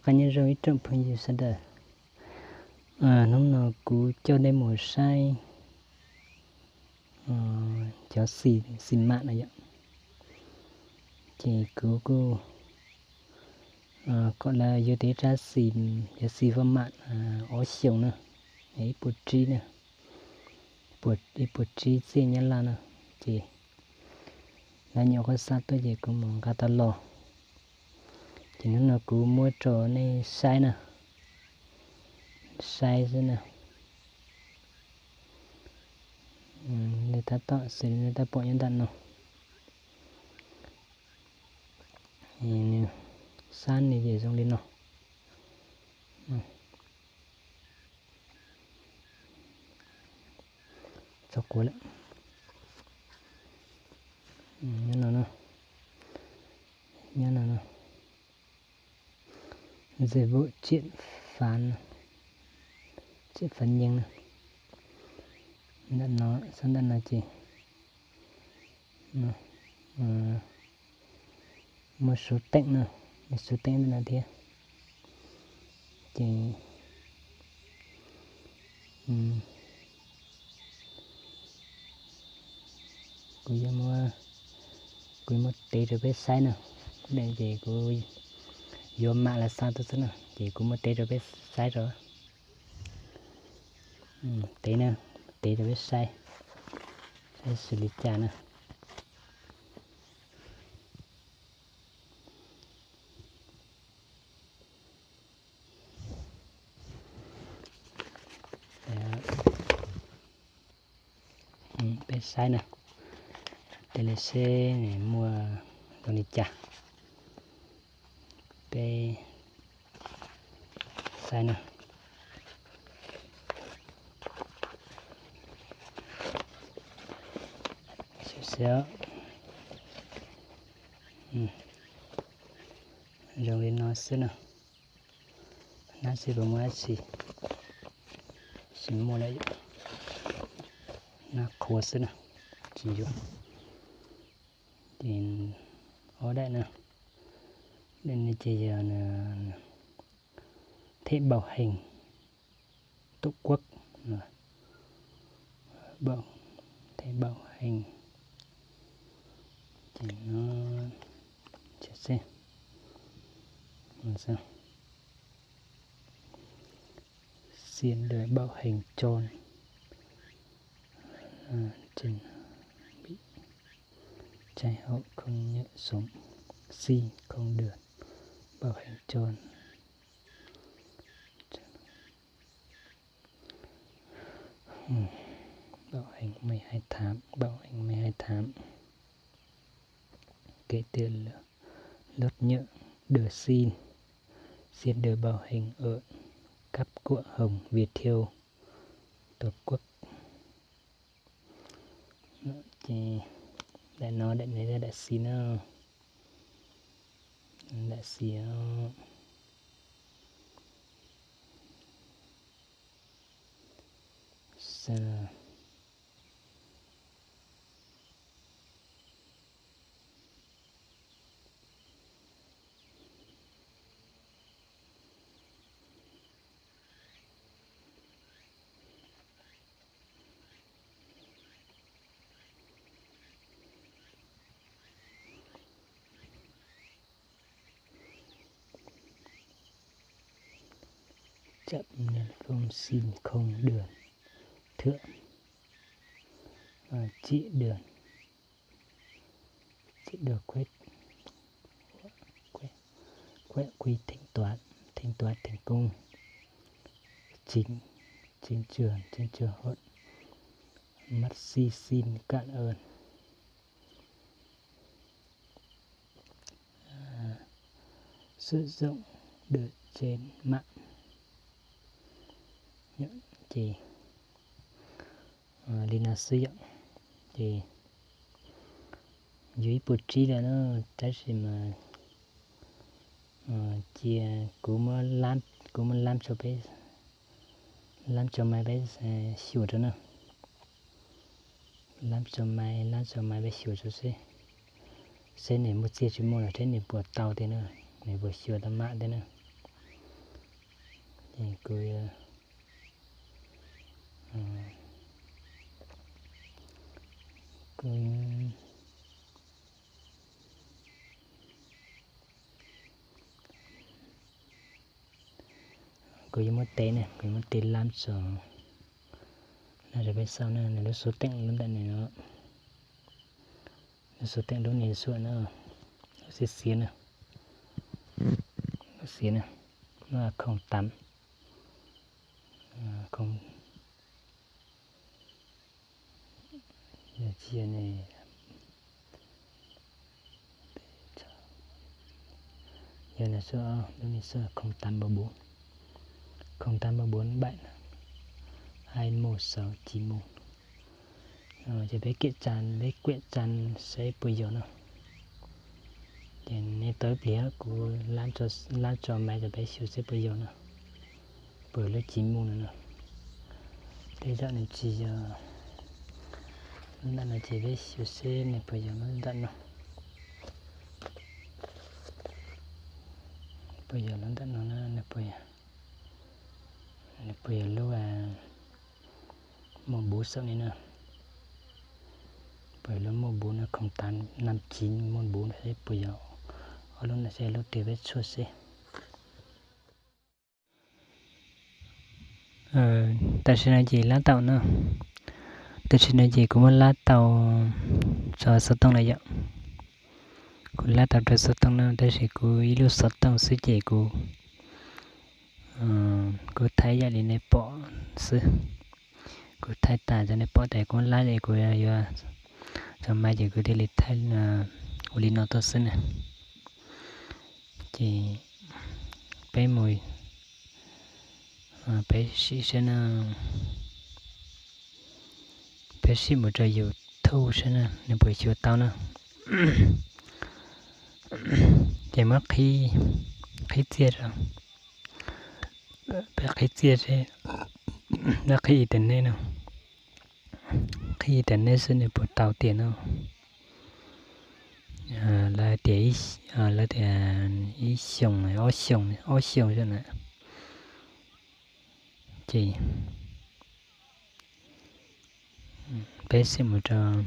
Qab nyob zoo ib tsoom phooj ywg sawv daws. Hnub no kuv coj nej mus saib cov xim mam no yom. Ces kuv kuj kom lawv yuav tau ib rab xim, cov xim vam mam ob xyoos na, ib puas tsib na, ib puas tsib txiaj nyab laj na. Ces lawv nyuam qhuav xa tuaj ces kuv mus nqa tau los. Ces hnub no kuv muab rau nej saib na, saib xwb na. Nej tab tom xws li nej tab pom nyob ntawm no, nws sab nws ces zoo li no. Txhob quav lawm. Nyob no, nyob no, dây vụt, chiếc phản, chiếc phản nyeej na. Ntawm no, sab ntawm no ces muaj số tỉnh na, số tỉnh ntawm no thiab. Ces kuv yuav muab, kuv muab tev rau peb saib na. Ces kuv yuav mam lawv xa tuaj xwb na, ces kuv muab tev rau peb saib rau. Tev na, tev rau peb saib, saib xws li cas na. Peb saib na, tej li seb muaj zoo li cas. Peb saib na. Xyov, zoo li no xwb na. Nab xwb puas muaj dab tsi? Tsis muaj lawm, nab qhuav xwb na, tsis yuav. Ces ob daim na, daim no ces yog thẻ bảo hiểm Tổ quốc, thẻ bảo hiểm, ces no, xem xem, xin được bảo hiểm cho trường hợp bị cháy hộ không nhận sống, xin không được bảo hiểm cho. Bảo hiểm mười hai tháng, bảo hiểm mười hai tháng. Kể từ lượt nhận được xin, xin được bảo hiểm ở cấp của Hồng Viettel toàn quốc. Ces daim no, daim no yog daim xim na, daim xim, Chậm nhận phòng xin không được thưởng, chỉ được, chỉ được quét, quét, quét quy thanh toán, thanh toán thành công. Chính, chính trường, chính trường hợp. Maxi xin cảm ơn. Sử dụng được trên mạng. Ces li no xwb yom. Ces yuav ib puas tsib lawm na, tab sis mas cia kuv muab lab, kuv muab lab tso peb, lab tso mas peb xyuas rau na. Lab tso mas, lab tso mas peb xyuas rau seb, seb nws muaj txiaj tsis muaj los seb nws puas tau thiab na, nws puas xyuas tau mam thiab na. Kuv, kuv, kuv yuav muab teb ne, kuv yuav muab teb lab tso, lab tso peb xauj ne, nws lub xub teem lub ntawm ne no, lub xub teem lub ne xua na, lub xiav xiav na, lub xiav na, no là không tám, không, yog tsis yog ne, yog no xua, lub ne xua không tám ba bốn, không tám ba bốn bảy, hai một sáu chín một. Ces peb kiam tsa, peb kiam tsa saib puas yog no. Ces nej tau ib pliag kuv lab tso maiv rau peb xyuas saib puas yog no, puas yog lub chín một no no. Tej zaum nws tsis yog lub ntawm no ces peb xyuas seb nws puas yog lub ntawm no, puas yog lub ntawm no na, nws puas yog, nws puas yog lub một bốn xaum ne no, puas yog lub một bốn no, không tám năm chín một bốn, seb puas yog ob lub ntawm seb lub twg peb tshuaj seb. Tam sim no ces lab tau no, tam sim no ces kuv muab lab tau tso xov tooj lawm yom. Kuv lab tau rau xov tooj no tab sis kuv ib lub xov tooj xwb ces kuv, kuv thaij yam li nej pom xwb. Kuv thaij tas rau nej pom tas kuv lab es kuv yuav tso maiv ces kuv thiaj li thaij ua li no tuaj xwb na. Ces peb mus, peb sim saib na, peb sim mus rau YouTube saib na nws puas xyuas tau na. Ces muab qhib txiaj, peb qhib txiaj seb, muab qhib internet no, qhib internet seb nws puas tau tiag no. Lawv tias, lawv tias ib xyoos, ob xyoos, ob xyoos xwb na. Ces peb sim mus rau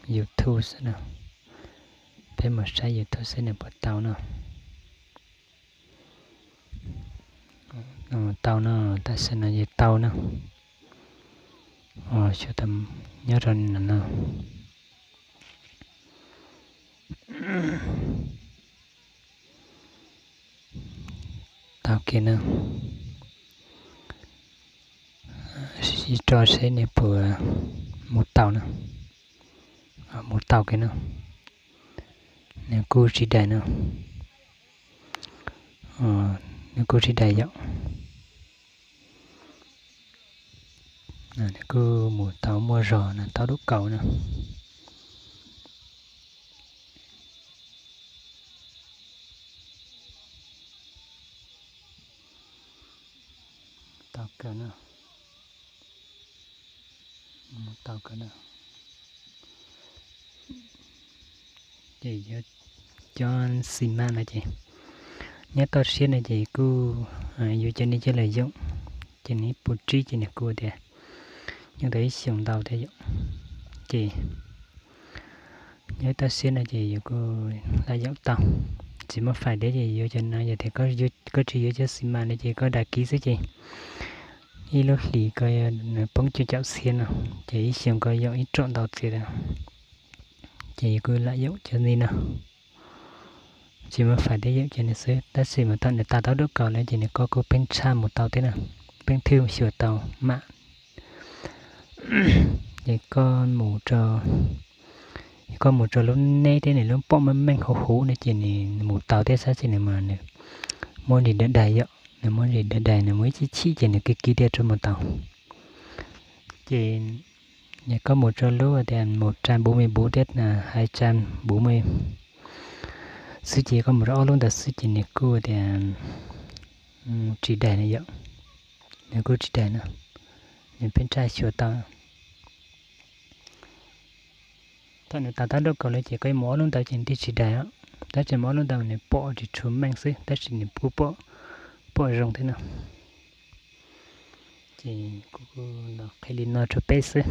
YouTube xwb na, peb mus saib YouTube seb nws puas tau no. Tau no, tam sim no ces tau na. Xyuas tau, nyob rau no no. Tau kiag na. Sib tso seb nws puas mus tau na. Mus tau kiag na. Nws kuj tsis daig na. Nws kuj tsis daig yom. Nws kuj mus tau muaj zog na, tau dub kaus na. Tau kawg na. Mus tau kawg na. Ces yuav cov xi mas no ces nyob toj siab no ces kuj yuav cov nej coj los yoom, ces nws puv tsib ces nws kuj tias yoom tau ib xyoos ntau thiab yom. Ces nyob toj siab no ces yus kuj laj yoom tau, tsis muaj fais thiab ces yuav cov no, yog tias koj tsis yuav cov xi mas no ces koj dag kis xwb ces ib lub hlis koj poob cuaj caum txhiab no, ces ib xyoos koj yoom ib tsom ntau txiv. Ces yus kuj laj yoom cov ntij no, tsis muaj fais thiab yoom cov no xwb, tab sis mas thaum nws tas tau dub kaus lawm ces nws koj kuj pheej tshaj mus tau thiab na, pheej thwj xyuas tau mam. Ces koj mus rau, koj mus rau lub neb thiab nws lub pom meej meej huv huv no ces nws mus tau thiab, tab sis nws mas nws muaj ntsis daig daig yom, nws muaj ntsis daig daig, nws muaj ib chim chim ces nws kiv kiv thiaj rov mus tau. Ces koj mus rau lub tias một trăm bốn mươi bốn thiab hai trăm bốn mươi xwb ces koj mus rau ob lub ntawd xwb ces nws kuj tias tsis daig na yom, nws kuj tsis daig na, nws pheej tshaj xyuas tau. Thaum nws tas tau dub kaus lawm ces koj mus ob lub ntawd ces nws thiaj tsis daig, tab sis mus ob lub ntawd nws pom tsis tshua meej xwb tab sis nws kuj pom zoo thiab na. Ces kuv kuj los qhia li no rau peb xwb.